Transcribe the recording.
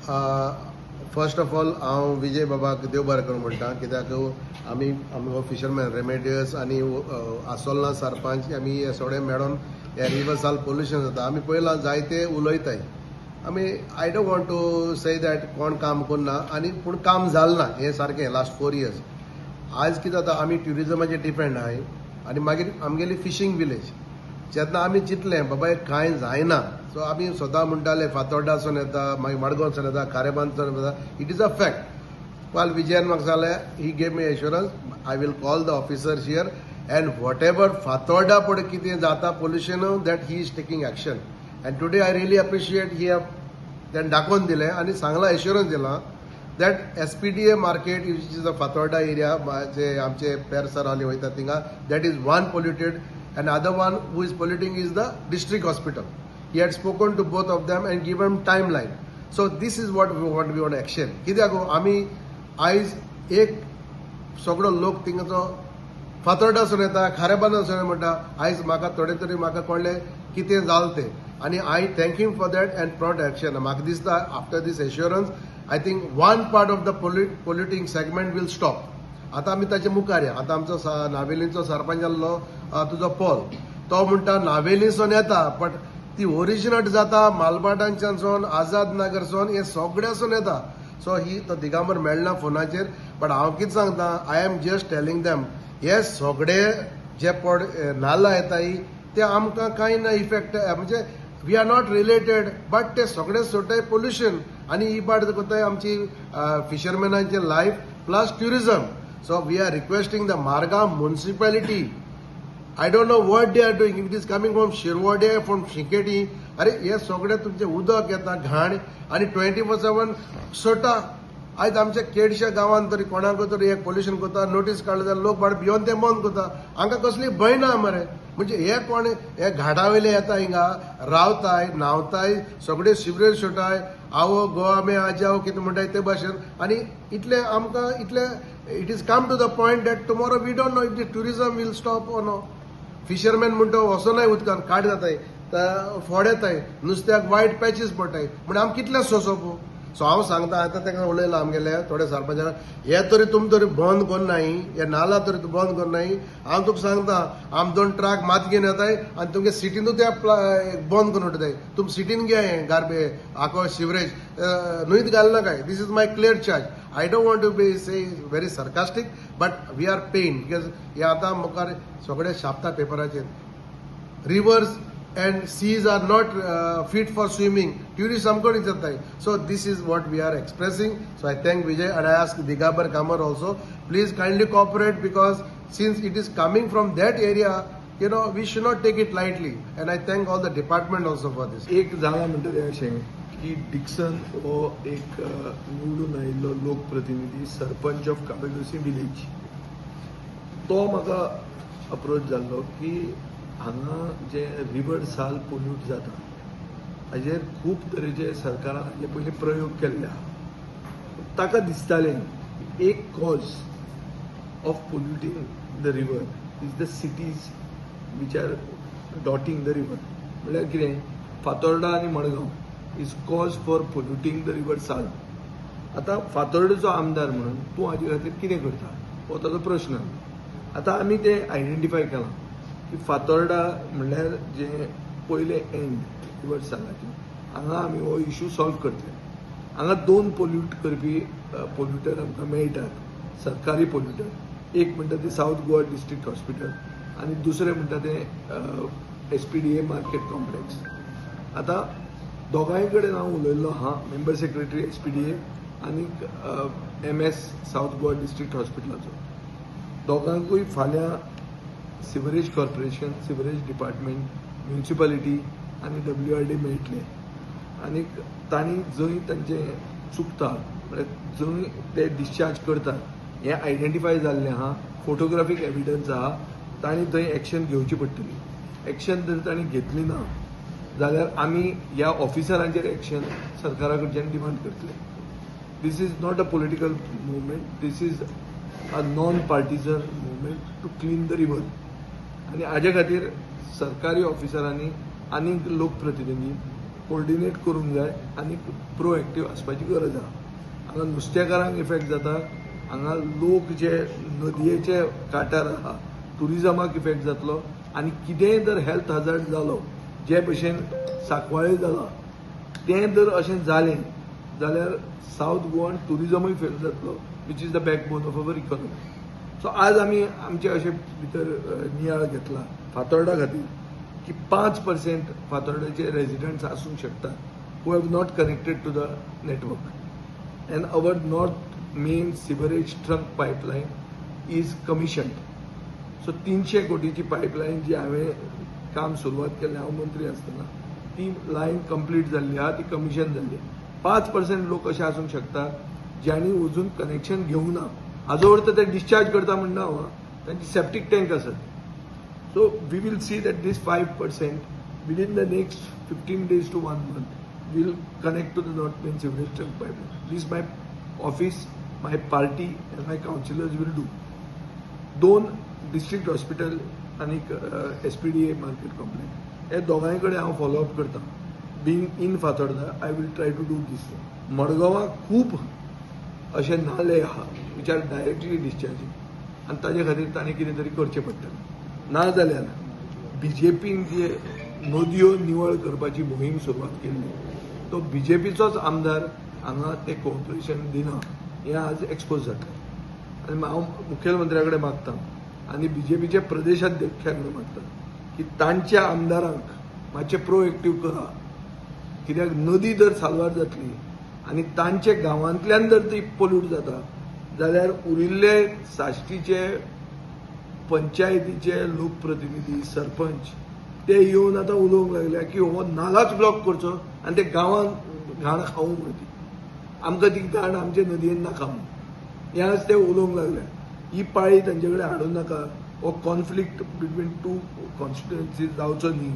First of all हांव विजय बाबाक देव बरें करूं म्हणटा, कित्याक आमी आमगो फिशरमॅन रेमेडियस आनी आसोल्ला सरपंच, आमी हे सगळे मेळोन हे रिवर साल पोल्युशन जाता. आमी पयलां जायते उलयताय आमी. I don't want to say that कोण काम करना आनी पूण काम जालें ना हें सारकें लास्ट 4 इयर्स. आज कितें जाता, आमी ट्युरिजमाचेर डिपेंड आहाय आनी मागीर आमगेली फिशींग विलेज. जेन्ना आमी चिंतलें बाबा हे कांय जायना, सो आमी स्वता म्हणटाले फातोर्डासून येता, मागीर मडगांवसून येता, खारेबांदसून येता. It is a fact. काल विजयान म्हाका सांगलें, he gave me assurance, "I will call the officers here and whatever Fatorda पळय कितें जाता pollution, that he is taking action." And today I really appreciate, he have तेणें दाखोवन दिलें आनी सांगलां, एश्युरन्स दिलां that SPDA market, which is a Fatorda area, जे आमचे पेरसर आनी वयता थिंगा, that is one polluted, and other one who is polluting is the district hospital. He had spoken to both of them and given timeline. So this is what we want, we want action. कित्याक आमी आयज एक सगळो लोक थिंगाचो फातोर्डासून येता, खारेबांदासून म्हणटा. आयज म्हाका थोडे तरी म्हाका कळ्ळें कितें जालें तें आनी I thank him for that and prompt action. म्हाका दिसता after this assurance, I think one part of the polluting segment will stop. आतां आमी ताचे मुखार या. आतां आमचो नावेलीचो सरपंच जाल्लो तुजो पॉल, तो म्हणटा नावेलीसून येता, बट ती ओरिजिनेट जाता मालभाटांच्यानसून, आझाद नगरसून, हे सगळ्यासून येता. सो ही तो दिगांबर मेळना फोनाचेर, बट हांव कितें सांगता, I am just telling them, हे सगळे जे पड नाल्ला येताय ते आमकां कांय ना इफेक्ट, म्हणजे we are not related, but ते सगळे सोडटाय पोल्युशन आनी ही पाड करताय आमची फिशरमॅनांचे life plus tourism. So we are requesting the Margao municipality. I don't know what they are doing. If it is coming from Shirvode, from Shinketi, अरे हे सगळे तुमचे उदक येता घाण आनी 24/7 सोडटा. आयज आमच्या केडश्या गांवांत तरी कोणाक तरी एक पोल्युशन करता, नोटीस काडले जाल्यार लोक बाड भिवन ते बंद करता. हांकां कसली भंय ना मरे. म्हणजे हे कोण हे घाटा वयले येता, हिंगा रावताय, न्हांवताय, सगळे सिवरेज सोडटाय. "आओ गोवा में आ जाओ" कितें म्हणटाय ते भाशेन. आनी इतले आमकां इतले it is come to the point that tomorrow we don't know if the tourism will stop or no. Fisherman म्हणटा वचोनाय उदकान, काड जाताय, फोड येताय, नुस्त्याक वायट पॅचीस पडटाय. म्हण आमी कितले सोंसप? सो हांव सांगता, आतां ताका उलयलां आमगेले थोडे सरपंचाक, हे तरी तुमी तरी बंद करनाय, हे नाला तरी तूं बंद करनाय, हांव तुका सांगता, आम दोन ट्रक मात घेवन येताय आनी तुमगे सिटीनूच ते बंद करून उडयताय. तुमी सिटीन घे हें गार्बे आको sewerage न्हंयत घालनाकाय. This is my clear charge. I don't want to be say very sarcastic, but we are pain because हे आतां मुखार सगळे छापता पेपराचेर, "Rivers and seas are not fit for swimming." Tourists आमकां विचारताय. So this is what we are expressing. So I thank Vijay and I ask Digambar Kamat also, please kindly cooperate, because since it is coming from that area, we should not take it lightly. And I thank all the department also for this. एक जाला म्हणटा तें अशें की Dixon हो एक निवडून आयिल्लो लोकप्रतिनिधी, सरपंच ऑफ कावेलोसी विलेज, तो म्हाका अप्रोच जाल्लो की हांगा जे रिवर साल पोल्यूट जाता हाजेर खूब तरेचे सरकारान हाजे पयलीं प्रयोग केल्ले आहा. ताका दिसतालें एक cause of polluting the river is the cities which are dotting the river. म्हणल्यार कितें, फातोर्डा आनी Madgaon is cause for polluting the river Sal. आतां फातोर्डेचो आमदार म्हणून तूं हाजे खातीर कितें करता हो ताजो प्रश्न. आतां आमी तें आयडेंटिफाय केलां की फातोर्डा म्हणल्यार जे पयलें एंड रिवर सालाचें, हांगा आमी हो इशू सॉल्व करतले. हांगा दोन पोल्यूट करपी पोल्युटर आमकां मेळटात, सरकारी पोल्युटर. एक म्हणटा ते सावथ गोवा डिस्ट्रिक्ट हॉस्पिटल आनी दुसरें म्हणटा ते एसपीडीए मार्केट कॉम्प्लेक्स. आतां दोगांय कडेन हांव उलयल्लो आहा, मेंबर सेक्रेटरी एसपीडीए आनी एमएस सावथ गोवा डिस्ट्रिक्ट हॉस्पिटलाचो. दोगांकूय फाल्यां sewerage corporation, sewerage department, municipality आनी डब्ल्यूआरडी मेळटले आनी तांणी जंय तांचें चुकता, म्हळ्यार जंय ते डिस्चार्ज करतात हें आयडेंटिफाय जाल्लें आहा, फोटोग्राफीक एविडन्स आहा, तांणी थंय एक्शन घेवची पडटली. एक्शन जर तांणी घेतली ना जाल्यार आमी ह्या ऑफिसरांचेर एक्शन सरकारा कडच्यान डिमांड करतले. This is not a political movement, this is a non partisan movement to clean the river. आनी हाजे खातीर सरकारी ऑफिसरांनी आनीक लोकप्रतिनिधी कोऑर्डिनेट करूंक जाय आनी प्रोएक्टीव आसपाची गरज आहा. हांगा नुस्तेकारांक इफेक्ट जाता, हांगा लोक जे नदयेचे कांठार आहा ट्युरिजमाक इफेक्ट जातलो आनी कितेंय जर हेल्थ हजार्ड जालो, जे भशेन सांकवाळे जाला तें जर अशें जालें जाल्यार सावथ गोवान ट्युरिजमूय फेल जातलो, which is the backbone of our economy. So आज आमी आमचे अशे भितर नियाळ घेतला फातोर्डा खातीर की 5% फातोर्डाचे रेजिडंट्स आसूंक शकता who have not connected to the network, and our north main sewerage trunk pipeline is commissioned. So 300 कोटीची पायपलायन जी हांवें काम सुरवात केल्लें हांव मंत्री आसतना, ती लायन कंप्लीट जाल्ली आहा, ती कमिशन जाल्ली. 5% लोक अशे आसूंक शकता ज्यांनी अजून कनेक्शन घेवंक ना. हाजो अर्थ ते डिस्चार्ज करता म्हणना हांव, तांची सेप्टीक टँक आसत. So we will see that this 5% within the next 15 days to one month will connect to the north main sewerage trunk pipeline. This my office, my party and my councillors will do. दोन district hospital आनी एसपीडीए market complex हे दोगांय कडेन हांव follow up करता. Being in Fatorda, I will try to do this. मडगांवां खूब अशे नाले आहा which are directly discharging आनी ताजे खातीर ताणें कितें तरी करचें पडटलें. ना जाल्यार बीजेपीन जे नदयो निवळ करपाची मोहीम सुरवात केल्ली, तो बीजेपीचोच आमदार हांगा ते कोऑपरेशन दिना हें आज एक्सपोज जातलें. आनी हांव मुखेलमंत्र्या कडेन मागता आनी बीजेपीचे प्रदेशाध्यक्षा कडेन मागता की तांच्या आमदारांक मातशें प्रोएक्टीव करा, कित्याक नदी जर साल्वार जातली आनी तांचे गांवांतल्यान जर ती पोल्यूट जाता जाल्यार उरिल्ले साश्टीचे पंचायतीचे लोकप्रतिनिधी, सरपंच ते येवन आतां उलोवंक लागल्या की हो नालाच ब्लॉक करचो आनी ते गांवांत घाण खावूं म्हण, ती आमकां ती घाण आमचे नदयेन नाका म्हूण. हें आज ते उलोवंक लागल्या. ही पाळी तांचे कडेन हाडूं नाका. हो कॉन्फ्लिक्ट बिटवीन टू कॉन्स्टिट्युएन्सी जावचो न्ही.